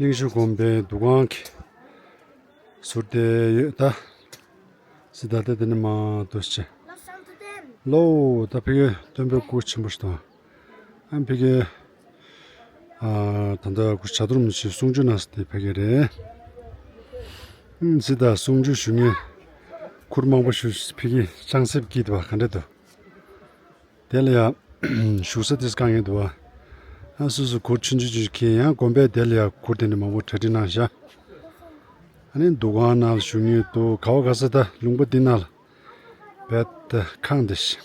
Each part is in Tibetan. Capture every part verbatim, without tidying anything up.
གླིང་བཞི་དགོན་པའི་འདུ་ཁང་གི་ཟུར་དེ་ཡོད་ད། སི་ད་ལྟ་དེ་ནི་མ་འདུག་ཅེ། ལོ་ད་ཕ་གི་སྟོན་པའི་སྐུ་ཆེན་པོ་ཞིག་དང་། ཨ་ཕ་གི་ཨ་ད་ལྟ་སྐུ་བྱ་དོར་མི་ཆེ་གསུང་ཆོས་གནང་ས་དེ་ཕ་གི་རེད། སི་ད་གསུང་ཆོས་ཞུ་མཁན་ཁུར་མང་པོ་ཞུ་ཕ་གི་ལྕང་གསེབ་ཀྱི་དེ་བ་ག་འདྲ་འདུག་དེ་ལ་ཡ། བཞུགས་ས་དེ་དཀའ་ངལ་འདུག་བ། ཨ་སོ་སོ་གུར་ཆུང་ཆུང་ཆུང་ཁྱེར་ཡང་དགོན་པའི་དེ་ལ་ཡ་གུར་དེ་ནས་མང་པོ་གྲ་སྒྲིག་གནང་ཤག་ཨ་ནི་འདུ་ཁང་ནང་ལ་བཞུགས་མཁན་འདུག་ག་བ་ག་ས་ད་ལུང་པ་འདི་ནང་ལ་བེད་ད་ཁང་དེ་ཤི་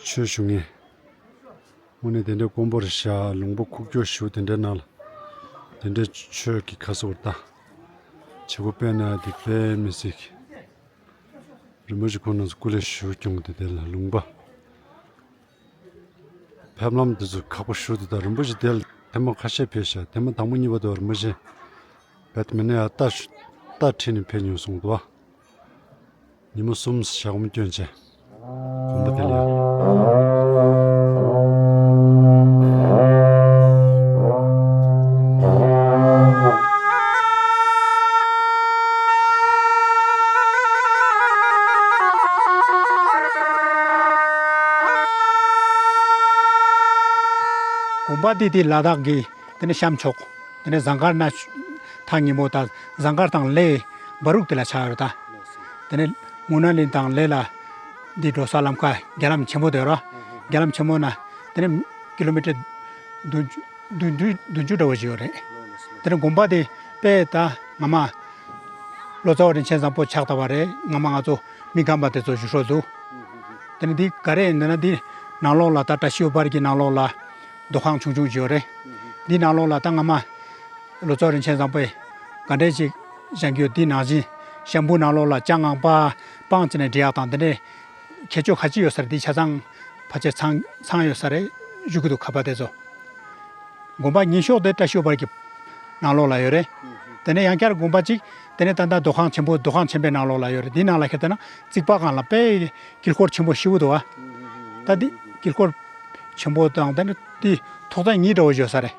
ཆོས་ཞུ་མཁན། དངོས་གནས་དེ་འདྲའི་དཀོན་པོ་རེད་ཤག་ལུང་པ་ཁུག་ཀྱོག་ཞུ་དེ་འདྲའི་ནང་ལ་དེ་འདྲའི་ཆོས་ཀྱི་ཁ་གསོ་བར་ད་བྱེད་སྒོ་སྤེལ་ན་དེ་དཔེ་མི་སྲིད་གི་རིན་པོ་ཆེ་ཁོང་རྣམ་ཚོ་སྐུ་ལས་ཞུ་སྐྱོང་དེ་དེ་ལ་ལུང་པ། ཕེབས་ལམ་དེ་ཚོ་ཁག་པོ་ཞུ་དེ་དང་རིན་པོ་ཆེ་དེ་ལ་ཐེངས་མ་ཁ་ཤས་ཕེབས་ཤག་ཐེངས་མ་དང་པོ་གཉིས་པ་དེ་རིན་པོ་ཆེ་བེད་མི་ནས་ཡ་རྟ་ཞུ་རྟ་ཁྲིད་ནས་ཕེབས་མྱོང་སོང་འདུག་བ། ཉིན་མོ་གསུམ་ཞག་མོ་སྐྱོན་ཆེ། དགོན་པ་དེ་ལ་ཡ། དགོན་པ་འདི་དེ་ལ་དྭགས་ཀྱི་དེ་ནས་གཤམ་ཕྱོགས་དེ་ནས་ཟངས་དཀར་ན་ཐག་ཉེ་མོ་དང་ཟངས་དཀར་དང་ལས་འབའ་རུག་དེ་ལ་ཆགས་ཡོད་ད། དེ་ནས་མུ་ན་ལིང་དང་ལས་ལ་འདི་འགྲོ་ས་ལམ་ཁ་རྒྱ་ལམ་ཆེན་པོ་དེ་ར། རྒྱ་ལམ་ཆེན་མོ་ན་དེ་ནས་ཀི་ལོ་མི་ཊར་བདུན་ཅུ་བདུན་ཅུ་བདུན་ཅུ་འདྲ་བོ་ཞིག་ཡོད་རེད། དེ་ནས་དགོན་པ་དེ་དཔེ་ད་ང་མ་ལོ་ཙཱ་བ་རིན་ཆེན་བཟང་པོ་ཕྱག་བཏབ་པ་རེད། ང་མ་ང་ཚོ་མི་རྒན་པ་དེ་ཚོ་བཞུགས་སྲོལ་འདུག་དེ་ནས་འདི་ག་རེ་ཡིན་ན་འདི་ནང་ལོགས་ལ་ད་བཀྲ་ཤིས་འོད་འབར་གྱི་ནང་ལོགས་ལ་རྡོ་ཁང་ཆུང་ཆུང་ཞིག་ཡོད་རེད། འདི་ནང་ལོགས་ལ་ད་ང་མ་ལོ་ཙཱ་རིན་ཆེན་བཟང་པོས་ག་འདྲས་ཅིག་བཞེངས་ཀྱི་ཡོད། འདི་ནང་བཞིན་ཤམ་བུའི་ནང་ལོགས་ལ་ལྕགས་ངང་པ་སྤང་བྱས་ནས་འབྲི་ཡག་དང་དེ་འདྲས་ཁྱད་ཆོས་ག་ཅི་ཡོད་ས་རེད། འདི་ཆ་ཚང་ཕལ་ཆེར་ཚང་ཚང་ཡོད་ས་རེད་ཞུ་གི་འདུག་ཁ་པར་དེ་ཚོ། དགོན་པ་ཉེ་ཤོས་དེ་བཀྲ་ཤིས་འོད་འབར་གྱི་ནང་ལོགས་ལ་ཡོད་རེད། དེ་ནས་ཡང་བསྐྱར་དགོན་པ་གཅིག་དེ་ནས་ད་ལྟ་རྡོ་ཁང་ཆེན་པོ་རྡོ་ཁང་ཆེན་པོའི་ནང་ལོགས་ལ་ཡོད་རེད། འདི་ནང་ལ་ཁྱེར་ཏེ་ན་རྩིག་པ་སྒང་ལ་དཔེ་དཀྱིལ་འཁོར་ཆེན་པོ་ཞེ་པོ་འདུག་བ། ད་འདི་དཀྱིལ་འཁོར་ཆེན་པོ་དང་དེ་ནས་དེ་ཐོག་ཚད་གཉིས་འདྲ་བོ་ཡོད་ས་རེད།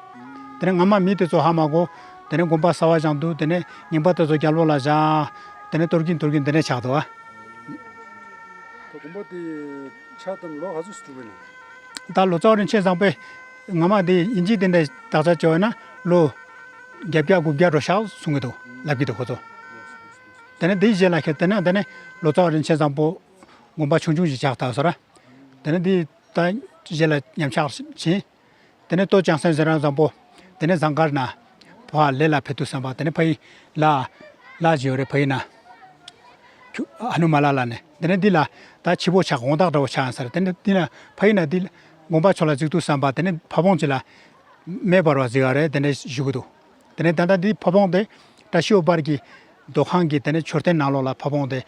དེ་ནས་སྔ་མ་མི་དེ་ཚོ་ཧ་མ་གོ། དེ་ནས་དགོན་པ་གསར་བ་བཞེངས་འདུག་དེ་ནས་རྙིང་པ་དེ་ཚོ་རྒྱབ་ལོགས་ལ་བཞག་དེ་ནས་གཏོར་གིན་གཏོར་གིན་དེ་འདྲས་ཆགས་འདུག་བ། ད་དགོན་པ་དེ་ཆགས་དང་ལོ་ག་ཚོད་ཙམ་འགྲོ་གི་ན། ད་ལོ་ཙཱ་བ་རིན་ཆེན་བཟང་པོས་སྔ་མ་དེ་དབྱིན་ཇིའི་དེ་འདྲའི་དག་ཆ་བཅོས་ན་ལོ་བརྒྱད་བརྒྱ་དགུ་བརྒྱ་འགྲོ་ཤག་གསུང་གི་འདུག་ལབ་ཀྱི་འདུག་ཁོ་ཚོ། དེ་ནས་དེའི་རྗེས་ལ་ཁྱེར་དེ་ནས་དེ་ནས་ལོ་ཙཱ་བ་རིན་ཆེན་བཟང་པོ་དགོན་པ་ཆུང་ཆུང་ཞིག་ཆགས་ད་ཟེར། དེ་ནས་དེ་ད་རྗེས་ལ་ཉམས་ཆག་ཕྱིན། དེ་ནས་སྟོད་ལྕང་སེང་ཟེར་རང་བཟང་པོ། དེ་ནས་ཟངས་དཀར་ན། ཕ་ལས་ལ་ཕེབས་དུས་བསམ་པ་དེ་ནས་ཕ་ཡི་ལ། ལ་ཅི་ཡོད་རེད་ཕ་ཡི་ན། ཁྱུ་ཧ་ནུ་མ་ལ་ལ་ནས་དེ་ནས་འདི་ལ་ད་ཕྱི་པོ་ཆགས་དགོང་དག་འདྲ་བོ་ཆགས་ཡང་ས་རེད། དེ་ནས་འདི་ན་ཕ་ཡི་ན་འདི་དགོན་པ་ཕྱོགས་ལ་འཛེགས་དུས་བསམ་པ་དེ་ནས་ཕ་བོང་ཅི་ལ། མེ་འབར་བ་གཟིགས་ཡ་རེད་དེ་འདྲས་ཞུ་གི་འདུག་དེ་ནས་ད་ལྟ་འདི་ཕ་བོང་དེ་བཀྲ་ཤིས་འོད་འབར་གྱི་རྡོ་ཁང་གི་དེ་ནས་མཆོད་རྟེན་ནང་ལོགས་ལ་ཕ་བོང་དེ།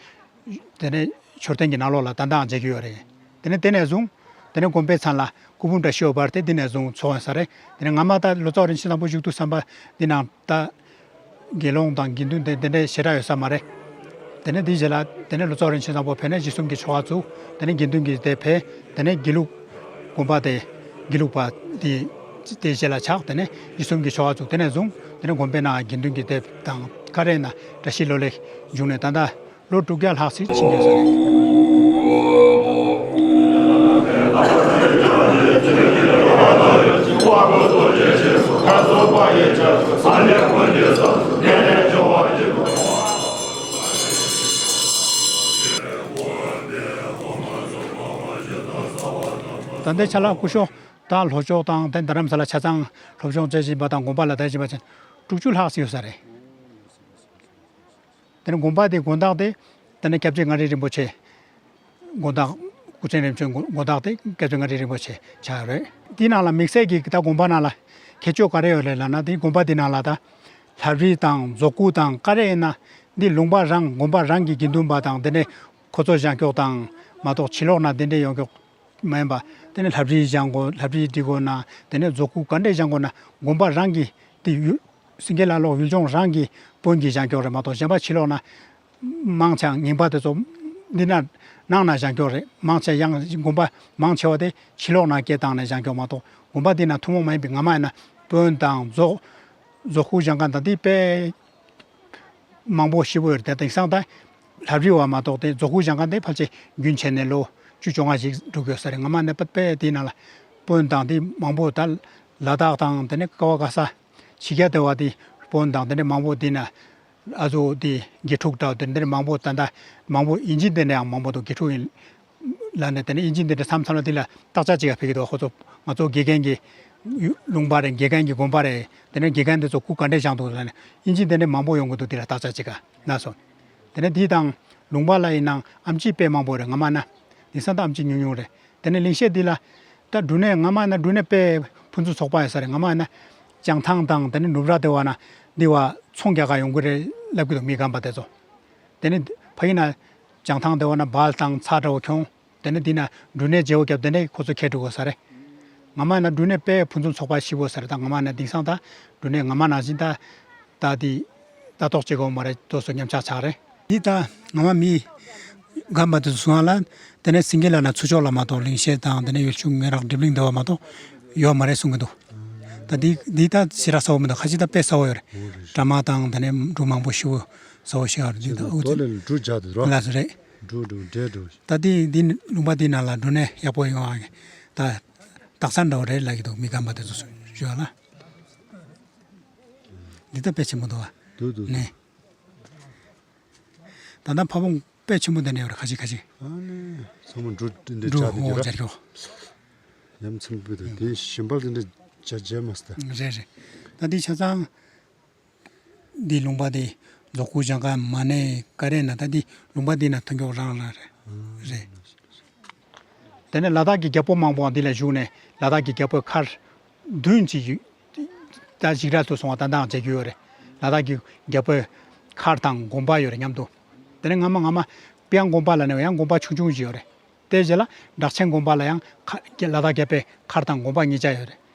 དེ་ནས་མཆོད་རྟེན་གྱི་ནང་ལོགས་ལ་ད་ལྟའང་མཇལ་གྱི་ཡོད་རེད། དེ་ནས་དེ་ནས་བཟུང་དེ་ནས་དགོན་པའི་མཚན་ལ་སྐུ་འབུམ་བཀྲ་ཤིས་འོད་འབར་དེ་འདི་ནས་བཟུང་ཚོགས་ཡོད་ས་རེད། དེ་ནས་སྔ་མ་ད་ལོ་ཙཱ་བ་རིན་ཆེན་བཟང་པོ་བཞུགས་དུས་བསམ་པ་འདི་ནང་ད་དགེ་སློང་དང་དགེ་འདུན་དེ་དེ་འདྲའི་ཞེ་དྲག་ཡོད་ས་མ་རེད། དེ་ནས་འདི་རྗེས་ལ་དེ་ནས་ལོ་ཙཱ་བ་རིན་ཆེན་བཟང་པོ་ཕེབས་ནས་གཞི་གསུམ་གྱི་ཆོ་ག་བཙུགས། དེ་ནས་དགེ་འདུན་གྱིས་དེ་ཕེབས། དེ་ནས་དགེ་ལུགས་དགོན་པ་དེ་དགེ་ལུགས་པ་དེ་དེ་རྗེས་ལ་ཆགས། དེ་ནས་གཞི་གསུམ་གྱི་ཆོ་ག་བཙུགས། དེ་ནས་བཟུང་དེ་ནས་དགོན་པའི་ནང་དགེ་འདུན་གྱི་དེབ་དང་ཀ་རེ་ན་བཀྲ་ཤིས་ལོ་ལེགས་བྱུང་ནས་ད་ལྟ་ལོ་དྲུག་བརྒྱ་ལྷག་ཅིག་ཕྱིན་ཡོད་ས་རེད། ད་ལྟའི་ཆ་ལ་སྐུ་ཞབས་དང་ལྷོ་ཕྱོགས་དང་དེ་རྡ་རམ་ས་ལ་ཆ་ཚང་སློབ་སྦྱོང་བྱེད་བཞིན་པ་དང་དགོན་པ་ལ་བསྡད་བཞིན་པ་ཅན་དྲུག་ཅུ་ལྷག་ཅིག་ཡོད་ས་རེད། དེ་ནས་དགོན་པ་དེ་དགོན་བདག་དེ་དེ་ནས་སྐྱབས་རྗེ་མངའ་རིས་རིན་པོ་ཆེ། དགོན་བདག་སྐུ་ཆེན་རིམ་བྱོན་དགོན་བདག་དེ་སྐྱབས་རྗེ་མངའ་རིས་རིན་པོ་ཆེ་ཆགས་ཡོད་རེད། དེའི་ནང་ལ་དམིགས་བསལ་གྱི་ད་དགོན་པ་ནང་ལ་ཁྱད་ཆོས་ག་རེ་ཡོད་རེད་ལབ་ན། དེ་དགོན་པ་དེ་ནང་ལ་ད་ལྷ་བྲིས་དང་མཛོ་སྐུ་དང་ག་རེ་ཡིན་ན་འདི་ལུང་པ་རང་དགོན་པ་རང་གི་དགེ་འདུན་པ་དང་དེ་ནས་ཁོ་ཚོ་བཞེངས་ཀྱོག་དང་མ་གཏོགས་ཕྱི་ལོགས་ན་དེ་འདྲས་ཡོང་ཀྱོག་མ་ཡིན་པ། དེ་ནས་ལྷ་བྲིས་བཞེངས་དགོས། ལྷ་བྲིས་འབྲི་དགོས་ན་དེ་ནས་མཛོ་སྐུ་ག་འདྲས་བཞེངས་དགོས་ན་དགོན་པ་རང་གི་དེ་ཡུལ་སེང་གེ་ལ་ལོག་ཡུལ་ལྗོངས་རང་གི་དཔོན་གྱིས་བཞེངས་ཀྱོག་རེད་མ་གཏོགས་གཞན་པ་ཕྱི་ལོགས་ན་མང་ཆེ་ངན་པ་དེ་ཚོ་འདི་ན་ནང་ན་བཞེངས་ཀྱོག་རེད། མང་ཆེ་ཡང་དགོན་པ་མང་ཆེ་བ་དེ་ཕྱི་ལོགས་ན་སྐད་བཏང་ནས་བཞེངས་ཀྱོག་མ་གཏོགས་དགོན་པ་འདི་ན་ཐུན་མོང་མ་ཡིན་པའི་ངོ་མ་ཡིན་ན་དཔོན་དང་རྫོགས། རྫོགས་སྐུ་བཞེངས་མཁན་དང་དེ་དཔེ་མང་པོ་ཞེ་པོ་ཡོད་རེད། དེང་སང་ད་ལྷ་བྲིས་པ་མ་གཏོགས་དེ་རྫོགས་སྐུ་བཞེངས་མཁན་དེ་ཕལ་ཆེར་རྒྱུན་ཆད་ནས་ལོ་བཅུ་བཅོ་ལྔ་ཞིག་འགྲོ་གི་ཡོད་ས་རེད། སྔ་མ་ནས་པད་པད་དེའི་ནང་ལ་དཔོན་དང་དེ་མང་པོ་ད་ལ་དྭགས་དང་དེ་ནས་ཀ་བ་ག་ས་ཕྱི་རྒྱལ་དེ་བ་དེ་དཔོན་དང་དེ་ནས་མང་པོ་དེ་ན་ཨ་ཟོ་དེ་དགེ་ཕྲུག་འདྲ་བོ་དེ་འདྲ་མང་པོ་ད་ལྟ་མང་པོ་ཡིན་གཅིག་དེ་འདྲ་ཡང་མང་པོ་འདུག་དགེ་ཕྲུག་ཡིན། ལ་ནས་དེ་ནས་ཨིན་ཇི་འདི་འདྲ་མཚམས་མཚམས་ལ་དེ་ལ་བརྟག་དཔྱད་བྱེད་ག་ཕེབས་ཀྱི་འདུག་ཁོ་ཚོ་ང་ཚོ་དགེ་རྒན་གྱི་ལུང་པ་རེད། དགེ་རྒན་གྱི་དགོན་པ་རེད། དེ་ནས་དགེ་རྒན་འདི་ཚོ་སྐུ་ག་འདྲས་བཞེངས་འདུག་ལ་ནས་ཨིན་ཇི་འདི་འདྲ་མང་པོ་ཡོང་གི་འདུག་དེ་ལ་བརྟག་དཔྱད་བྱེད་ག་ལ་སོང་། དེ་ནས་འདི་དང་ལུང་པ་ལ་ཡིན་ནའང་ཨེམ་ཆི་དཔེ་མང་པོ་རེད། སྔ་མ་ན་དེང་སང་ད་ཨེམ་ཆི་ཉུང་ཉུང་རེད། དེ་ནས་གླིང་ཤེད་འདི་ལ་ད་འབྲུ་ནས་སྔ་མ་ན་འབྲུ་ནས་དཔེ་ཕུན་སུམ་ཚོགས་པ་ཡོད་ས་རེད། སྔ་མ་ན་བྱང་ཐང་དང་དེ་ནས་ནུབ་ར་དེ་བ་ན་འདི་བ་ཚོང་རྒྱག་ག་ཡོང་གི་རེད་ལབ་ཀྱི་འདུག་མི་རྒན་པ་དེ་ཚོ། དེ་ནས་ཕ་གི་ན་བྱང་ཐང་དེ་བ་ན་སྦལ་དང་ཚྭ་འདྲ་བོ་ཁྱོང་། དེ་ནས་འདི་ན་འབྲུ་ནས་བརྗེ་བོ་བརྒྱབ་དེ་འདྲས་ཁོ་ཚོ་ཁྱེར་འགྲོ་དགོས་ས་རེད། སྔ་མ་ན་འབྲུ་ནས་དཔེ་ཕུན་སུམ་ཚོགས་པ་ཞེ་པོ་ས་རེད། ད་སྔ་མ་ན་དེང་སང་ད་འབྲུ་ནས་སྔ་མ་ནང་བཞིན་ད་ད་དེ་ལྟ་རྟོག་བྱེད་དགོས་མ་རེད། དོ་སོ་ཉམས་ཆག་ཆག་རེད། འདི་ད་སྔ་མ་མི་རྒན་པ་དེ་ཚོ་གསུང་བ་ལ་དེ་ནས་སེང་གེ་ལ་ན་ཚུར་ཕྱོགས་ལ་མ་གཏོགས་གླིང་ཤེད་དང་དེ་ནས་ཡུལ་ཆུ་ངོས་རག་སྒྲིབ་གླིང་དེ་བ་མ་གཏོགས་ཡོད་མ་རེད་གསུང་གི་འདུག་ད་འདི་འདི་ད་ཞེ་དྲག་ས་བོ་མི་འདུག་ཁ་ཅིག་ད་དཔེ་ས་བོ་ཡོད་རེད། འབྲ་མ་དང་དེ་ནས་འབྲུ་མང་པོ་ཞེ་པོ་ས་བོ་ཞིག་ཡོད་རེད། འདི་ད་ཨུ་ཚུགས་རྡོ་ལས་འབྲུ་བྱ་དུ་རོ། ལགས་སོ་རེད། འབྲུ་འབྲུ་འབྲས་འབྲུ། ད་འདི་འདི་ལུང་པ་འདི་ནང་ལ་འབྲུ་ནས་ཡག་པོ་ཡོང་བ་ད་དག་ས་འདྲ་བོ་རེད་ལབ་ཀྱི་འདུག་མི་རྒན་པ་དེ་ཚོ་ཞུ་བ་ལ། འདི་ད་དཔེ་ཆེན་པོ་འདུག་བ། འདུག་འདུག་ནས། ད་ལྟ་ཕ་བོང་དཔེ་ཆེན་པོ་འདི་ནས་ཡོད་རེད། ཁ་ཤས་ཁ་ཤས། ཨ་ནི་ཚང་མ་འབྲུ་འདི་འབྲུ་བྱ་དུ་ཧོ་ར། སྦྱར་ཀྱོག་ཡ་མཚན་པོ་དང་དེ་ཞིམ་པ་འདི་འདྲ་བྱ་བྱས་མ་སྟེ། རེད་རེད། ད་འདི་ཆ་ཚང་འདི་ལུང་པ་འདི་རྫོགས་སྐུ་བཞེངས་ཀ་མ་ནས་ཀ་རེ་ན་ད་འདི་ལུང་པ་འདི་ན་ཐོན་ཀྱོག་རང་རང་རེད། རེད། དེ་ནས་ལ་དྭགས་ཀྱི་རྒྱལ་པོ་མང་པོ་འདི་ལ་བཞུགས་ནས་ལ་དྭགས་ཀྱི་རྒྱལ་པོའི་མཁར་བདུན་ཅིག་ད་ཞིག་རལ་དུ་སོང་བ་ད་ལྟའང་མཇལ་རྒྱུ་ཡོད་རེད། ལ་དྭགས་ཀྱི་རྒྱལ་པོའི་མཁར་དང་དགོན་པ་ཡོད་རེད་མཉམ་དུ། དེ་ནས་སྔ་མ་སྔ་མ་དཔལ་དབྱངས་དགོན་པ་ལ་ནས་ཡང་དགོན་པ་ཆུང་ཆུང་ཞིག་ཡོད་རེད། དེ་རྗེས་ལ་སྦྲག་ཆེན་དགོན་པ་ལ་ཡང་ཁ་ལ་དྭགས་རྒྱལ་པོའི་མཁར་དང་དགོན་པ་གཉིས་ཆ་ཡོད་རེད།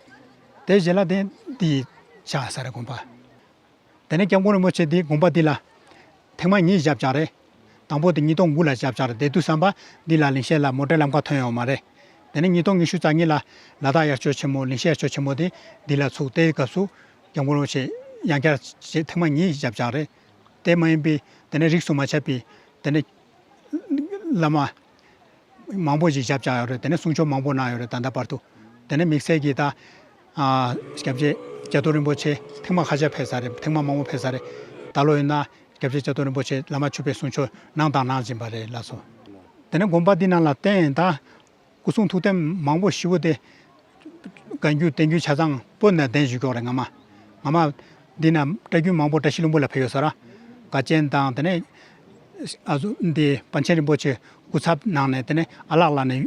དེ་རྗེས་ལ་དེ་དེ་ཆགས་ས་རེད་དགོན་པ། དེ་ནས་སྐྱབས་མགོན་རིན་པོ་ཆེ་འདི་དགོན་པ་འདི་ལ་ཐེངས་མ་གཉིས་བཞག་བཞག་རེད། དང་པོ་དེ་ཉིས་སྟོང་དགུ་ལ་བཞག་བཞག་རེད། དེ་དུས་ཙམ་པ་འདི་ལ་གླིང་ཤེད་ལ་མོ་ཊའི་ལམ་ཁ་ཐོན་ཡོད་མ་རེད། དེ་ནས་ཉིས་སྟོང་ཉི་ཤུ་རྩ་གཉིས་ལ་ལ་དྭགས་དབྱར་ཆོས་ཆེན་མོ་གླིང་ཤེད་དབྱར་ཆོས་ཆེན་མོ་དེ་འདི་ལ་ཚུགས། དེའི་སྐབས་སུ་སྐྱབས་མགོན་རིན་པོ་ཆེ་ཡང་བསྐྱར་ཞེས་ཐེངས་མ་གཉིས་བཞག་བཞག་རེད། དེ་མ་ཡིན་པའི་དེ་ནས་རིས་སུ་མ་ཆད་པའི་དེ་ནས་བླ་མ་མང་པོ་ཞིག་བཞག་བཞག་ཡོད་རེད། དེ་ནས་གསུང་ཆོས་མང་པོ་གནང་ཡོད་རེད་ད་ལྟ་བར་དུ། དེ་ནས་དམིགས་བསལ་གྱིས་ད་ཨ་སྐྱབས་རྗེ་རྒྱ་མཚོ་རིན་པོ་ཆེ་ཐེངས་མ་ཁ་ཤས་ཕེབས་ས་རེད། ཐེངས་མ་མང་པོ་ཕེབས་ས་རེད། ད་ལོ་ཡིན་ན་སྐྱབས་རྗེ་རྒྱ་མཚོ་རིན་པོ་ཆེ་བླ་མ་མཆོད་པའི་གསུང་ཆོས་གནང་དང་གནང་བཞིན་པ་རེད་ལགས་སོ། དེ་ནས་དགོན་པ་འདི་ནང་ལ་བརྟེན་ད་སྐུ་གསུང་ཐུགས་རྟེན་མང་པོ་ཞེ་པོ་དེ་བཀའ་འགྱུར་བསྟན་འགྱུར་ཆ་ཚང་བོད་ནས་གདན་ཞུ་ཀྱོག་རེད། སྔ་མ་སྔ་མ་འདི་ན་བཀའ་འགྱུར་མང་པོ་བཀྲ་ཤིས་ལྷུན་པོ་ལ་ཕེབས་ཡོད་ས་ར། དགའ་ཆེན་དང་དེ་ནས་ཨ་ཟུ་འདི་པཎ་ཆེན་རིན་པོ་ཆེ་སྐུ་ཚབ་གནང་ནས་དེ་ནས་ཨ་ལགས་ལ་ནས་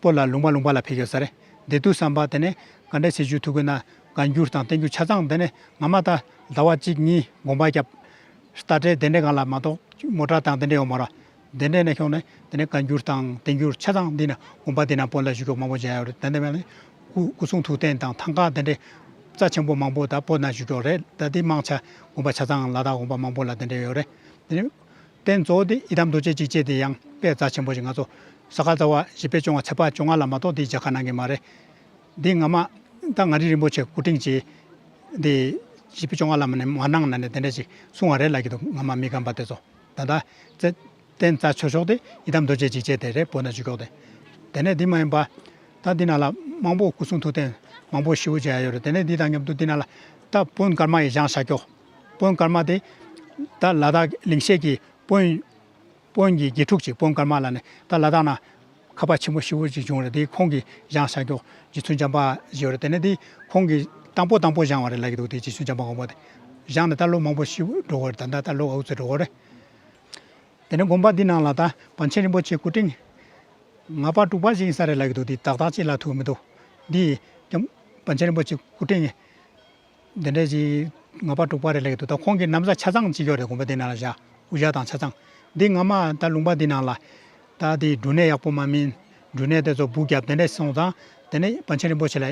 བོད་ལ་ལུང་པ་ལུང་པ་ལ་ཕེབས་ཡོད་ས་རེད། དེ་དུས་ཙམ་པ་དེ་ནས་ག་འདྲས་ཟེར་ཞུ་ཐུབ་ཀྱི་ན་བཀའ་འགྱུར་དང་བསྟན་འགྱུར་ཆ་ཚང་དེ་ནས་སྔ་མ་ད་ཟླ་བ་གཅིག་གཉིས་དགོངས་པ་བརྒྱབ། རྟ་དྲེལ་དེ་འདྲས་སྒང་ལ་མ་གཏོགས་མོ་ཊ་དང་དེ་འདྲས་ཡོད་མ་རེད། དེ་འདྲས་ནས་ཁྱོངས་ནས་དེ་ནས་བཀའ་འགྱུར་དང་བསྟན་འགྱུར་ཆ་ཚང་འདི་ན་དགོན་པ་འདི་ན་བོད་ལ་ཞུ་ཀྱོག་མང་པོ་མཇལ་ཡོད་རེད། དེ་འདྲས་མེད་ན་སྐུ་སྐུ་གསུང་ཐུགས་རྟེན་དང་ཐང་ཀ་དེ་འདྲས་རྩ་ཆེན་པོ་མང་པོ་ད་བོད་ན་ཞུ་ཀྱོག་རེད། ད་འདི་མང་ཆེ་དགོན་པ་ཆ་ཚང་ལ་དྭགས་དགོན་པ་མང་པོ་ལ་དེ་འདྲས་ཡོད་རེད། དེ་ནས་རྟེན་གཙོ་བོ་དེ་ཡི་དམ་རྡོ་རྗེ་འཇིགས་བྱེད་དེ་ཡང་དཔེ་རྩ་ཆེན་པོ་ཞིག་ང་ཚོ་ས་ག་ཟླ་བ་བཞི་པའི་བཅོ་ལྔ་ཚེས་པ་བཅོ་ལྔ་ལ་མ་གཏོགས་དེ་མཇལ་ཁ་གནང་གི་མ་རེད། འདི་སྔ་མ་ད་ང་རི་རིན་པོ་ཆེ་སྐུ་དྲིན་གྱིས་འདི་བཞི་པའི་བཅོ་ལྔ་ལ་མ་ནས་མ་གནང་ན་ནས་དེ་འདྲ་ཞིག་གསུང་བ་རེད་ལབ་ཀྱི་འདུག་སྔ་མ་མི་རྒན་པ་དེ་ཚོ་ད་ལྟ་རྩེ་རྟེན་རྩ་ཆོག་ཆོག་དེ་ཡི་དམ་རྡོ་རྗེ་འཇིགས་བྱེད་དེ་རེད། བོད་ན་བཞུགས་ཀྱོག་དེ། དེ་ནས་འདི་མ་ཡིན་པ་ད་འདི་ན་ལ་མང་པོ་སྐུ་གསུང་ཐུགས་རྟེན་མང་པོ་ཞེ་པོ་མཇལ་ཡ་ཡོད་རེད། དེ་ནས་འདི་དང་མཉམ་དུ་འདི་ན་ལ་ད་བོན་ཀརྨ་ཡི་བཞེངས་བཞག་ཀྱོག་བོན་ཀརྨ་དེ་ད་ལ་དྭགས་གླིང་ཤེད་ཀྱི་བོན། བོན་གྱི་དགེ་ཕྲུག་ཅིག་བོན་ཀརྨ་ལ་ནས་ད་ལ་དྭགས་ན་ཁ་པར་ཆེན་པོ་ཞེ་པོ་ཅིག་བྱུང་རེད། དེ་ཁོང་གིས་བཞེངས་བཞག་ཀྱོག་རྗེ་བཙུན་འཇམ་དཔལ་ཞིག་ཡོད་རེད། དེ་ནས་དེ་ཁོང་གིས་དང་པོ་དང་པོ་བཞེངས་བ་རེད་ལབ་ཀྱི་འདུག་དེ་རྗེ་བཙུན་འཇམ་དཔལ་དགོངས་པ་དེ་བཞེངས་ནས་ད་ལོ་མང་པོ་ཞེ་པོ་འགྲོ་གི་རེད། ད་ལྟ་ད་ལོ་ཨུ་ཚོ་འགྲོ་གི་རེད། དེ་ནས་དགོན་པ་འདི་ནང་ལ་ད་པཎ་ཆེན་རིན་པོ་ཆེ་སྐུ་ཕྲེང་ལྔ་པ་དྲུག་པ་ཞིག་ཡིན་ས་རེད་ལབ་ཀྱི་འདུག་དེ་ཏག་ཏག་ཅིག་ལབ་ཐུབ་མི་འདུག་འདི་ཀྱང་པཎ་ཆེན་རིན་པོ་ཆེ་སྐུ་ཕྲེང་འདི་འདྲས་ཅིག་ལྔ་པ་དྲུག་པ་རེད་ལབ་ཀྱི་འདུག་ད་ཁོང་གི་ན་བཟའ་ཆ་ཚང་ཅིག་ཡོད་རེད། དགོན་པ་འདི་ནང་ལ་བཞག་དབུ་ཞྭ་དང་ཆ་ཚང་། འདི་སྔ་མ་ད་ལུང་པ་འདི་ནང་ལ་ད་དེ་འབྲུ་ནད་ཡག་པོ་མ་སྨིན། འབྲུ་ནད་དེ་ཚོ་འབུ་བརྒྱབ་དེ་འདྲས་སོང་ཙང་དེ་ནས་པཎ་ཆེན་རིན་པོ་ཆེ་ལ་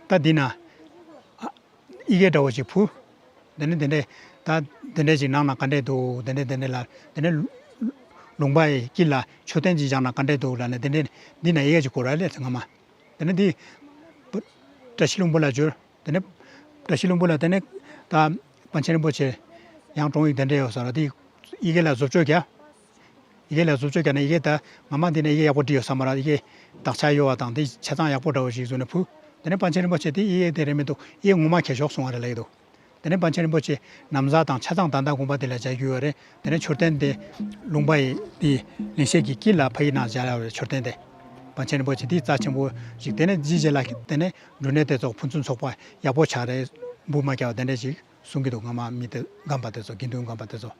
ད་འདི་ན་ཨ་ཡི་གེ་འདྲ་བོ་ཞིག་ཕུལ། དེ་ནས་དེ་འདྲས་ད་དེ་འདྲས་ཞིག་ནང་ན་ག་འདྲས་འདུག་དེ་འདྲས་དེ་འདྲས་ལ་དེ་ནས་ལུང་པ་ཡི་དཀྱིལ་ལ་མཆོད་རྟེན་ཅིག་བཞག་ན་ག་འདྲས་འདུག་ལབ་ནས་དེ་འདྲས་འདི་ན་ཡི་གེ་ཅིག་བསྐུར་ར་ལས་སྔ་མ། དེ་ནས་འདི་བཀྲ་ཤིས་ལྷུན་པོ་ལ་བཅོལ། དེ་ནས་བཀྲ་ཤིས་ལྷུན་པོ་ལ་དེ་ནས་ ད་པཎ་ཆེན་རིན་པོ་ཆེ་ཡང་དྲུང་ཡིག་གདན་འདྲེན་ཡོད་ས་ར་དེ་ཡི་གེ་ལ་བཟོ་བཅོས་རྒྱག་ཡི་གེ་ལ་བཟོ་བཅོས་རྒྱག་ན་ཡི་གེ་ད་ངོ་མ་འདི་ནས་ཡི་གེ་ཡག་པོ་བྲིས་ཡོད་ས་མ་ར། ཡི་གེ་དག་ཆ་གཡོ་བ་དང་དེ་ཆ་ཚང་ཡག་པོ་འདྲ་བོ་ཞིག་བཟོས་ནས་ཕུལ། དེ་ནས་པཎ་ཆེན་རིན་པོ་ཆེ་དེ་ཡི་གེ་དེ་རེད་མི་འདུག་ཡི་གེ་ངོ་མ་གས་ཤོག་གསུང་བ་རེད་ལབ་ཀྱི་འདུག་དེ་ནས་པཎ་ཆེན་རིན་པོ་ཆེ་ན་བཟའ་དང་ཆ་ཚང་ད་ལྟ་དགོངས་པ་དེ་ལ་བྱ་རྒྱུ་ཡོད་རེད། དེ་ནས་མཆོད་རྟེན་དེ་ལུང་པ་ཡི་དེ་ལེགས་བཤད་ཀྱི་དཀྱིལ་ལ་ཕ་ཡི་ནང་བཞག་ཡོད་རེད། མཆོད་རྟེན་དེ་པཎ་ཆེན་རིན་པོ་ཆེ་དེ་རྩ་ཆེན་པོ་ཞིག་དེ་ནས་ཅི་བྱེད་ལ་དེ་ནས་འབྲུ་གནས་དེ་ཚོ་ཕུན་སུམ་ཚོགས་པ་ཡག་པོ་ཆགས་རེད། འབུ་མ་བརྒྱབ་དེ་འདྲ་ཞིག་གསུང་གི་འདུག་སྔ་མ་མི་དེ་སྒམ་པ་དེ་ཚོ་དགེ་འདུན་སྒམ་པ་དེ་ཚོ།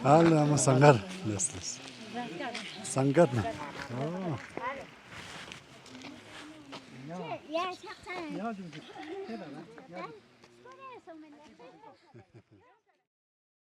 ཨ་ལ་ཨ་མ་ཟངས་དཀར་ལགས་སོ། ཟངས་དཀར་ན། ཨོ།